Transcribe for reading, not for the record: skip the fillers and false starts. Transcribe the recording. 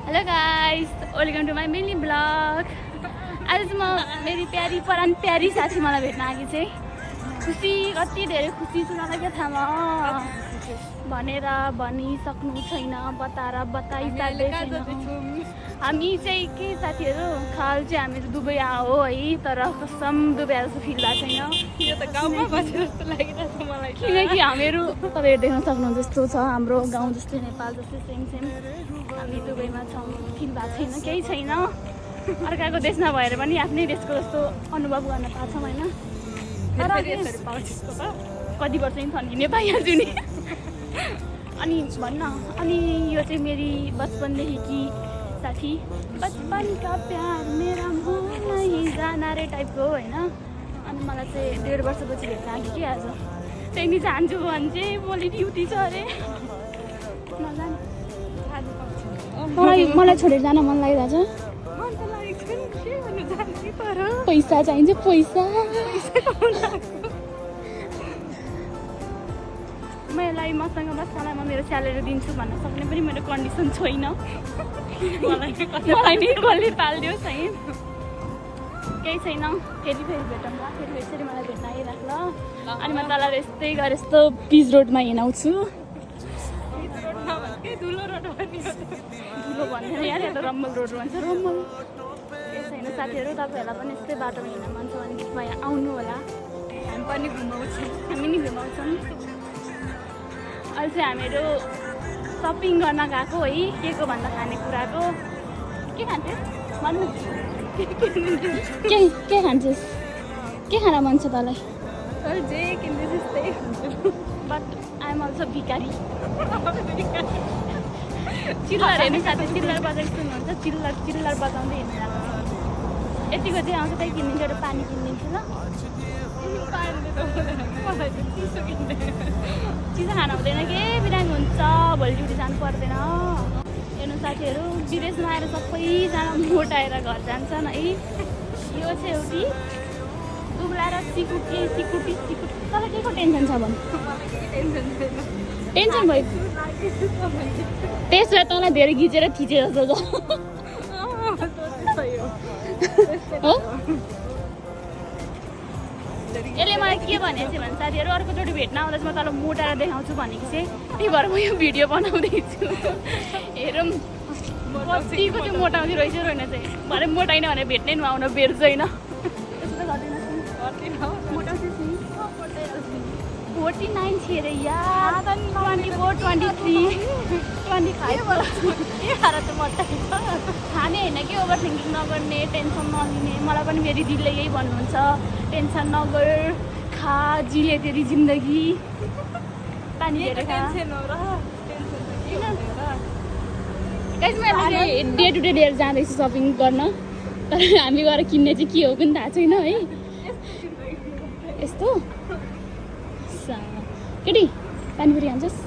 Hello guys, welcome to my mini blog. आज म मेरी प्यारी परान प्यारी साथी मलाई भेट्न आएकी चाहिँ खुसी, कति धेरै खुसी छु मलाई के थाहा भनेर भनिसक्नु छैन, बताएर बताइसक्दै छैन। हामी चाहिँ के साथीहरू खाल चाहिँ हामीहरू दुबई आयो है, तर कसम दुबई आएको जस्तो फिल भएको छैन। यो त गाउँमा बसेर जस्तो लागिरहेछ मलाई, किनकि हामीहरू तपाईँहरू देख्न सक्नुहुन्छ जस्तो छ, हाम्रो गाउँ जस्तै नेपाल जस्तै सेम हामी दुबईमा छौँ, फिल भएको छैन, केही छैन। अर्काको देशमा भएर पनि आफ्नै देशको जस्तो अनुभव गर्न पाउँछौँ होइन। कति वर्ष नि थन्किने पाइहाल्छु नि। अनि भन्न, अनि यो चाहिँ मेरी बचपनदेखि साथी, बचपन का प्यार मेरा नहीं जाना रे टाइपको होइन। अनि मलाई चाहिँ 1.5 वर्षपछि भेट्न आएको कि आज त्यहाँदेखि जान्छु भने चाहिँ भोलि ड्युटी छ अरे, मलाई छोडेर जान मन लागिरहेको छ। पैसा चाहिन्छ, पैसा। मलाई मसँग बस्नलाई म मेरो स्यालेरी दिन्छु भन्न सक्ने पनि मेरो कन्डिसन छैन। मलाई नै कसले पालिदियोस् है, केही छैन। फेरि भेटौँ ल, फेरि यसरी मलाई भेट्न आइराख ल। अनि म तल यस्तै गरेर यस्तो पिच रोडमा हिँडाउँछु। धुलो भन्दैन यार, यहाँ त रम्बल रोड भन्छ, रम्बल। केही छैन साथीहरू, तपाईँहरूलाई पनि यस्तै बाटोमा हिँड्न मन छ भने बिचमा यहाँ आउनु होला, हामी पनि घुमाउँछौँ, हामी नि घुमाउँछौँ। अहिले चाहिँ हामीहरू सपिङ गर्न गएको है, के को भन्दा खानेकुराको। के खान्छस् भन्नु, के खान्छस्, के खान मन छ तँलाई? जे किन्दैछस् त्यही खान्छु, बट आइ एम अल्सो भिकारी। चिल्लर हेर्नु साथी, चिल्लर बजाएको सुन्नुहुन्छ, चिल्लर बजाउँदै हिँड्नु भएको छ। यतिको चाहिँ आउँछ त्यही किनिदिन्छु, एउटा पानी किनिदिन्छु ल। चिसो खाना हुँदैन, के बिरामी हुन्छ, भोलि ड्युटी जानु पर्दैन। हेर्नु साथीहरू, विदेशमा आएर सबैजना मोटाएर घर जान्छन् है। यो चाहिँ एउटी दुब्लाएर सिकुटी। तँलाई के को टेन्सन छ भने? टेन्सन भयो त्यसो भए तँलाई धेरै घिचेर थिचे जस्तो छ हो। यसले मलाई के भनेको थियो भने साथीहरू, अर्कोचोटि भेट्न आउँदा चाहिँ म तँलाई मोटाएर देखाउँछु भनेको चाहिँ, त्यही भएर म यो भिडियो बनाउँदैछु। हेरौँ कतिको चाहिँ मोटाउँदै रहेछ रहेन चाहिँ, भरे मोटाइन भने भेट्नै नआउन बेर छैन। 49 थियो अरे यार, 24, 23, 25 खाने होइन कि, ओभर थिङ्किङ नगर्ने, टेन्सन नलिने। मलाई पनि मेरी दिदीले यही भन्नुहुन्छ, टेन्सन नगर, खा, जिले तेरी जिन्दगी, पानी धेरै खा। गाइस म डे टु डे लिएर जाँदैछु सपिङ गर्न, तर हामी गएर किन्ने चाहिँ के हो पनि थाहा छैन है। यस्तो केटी पानीपुरी खान्छस्?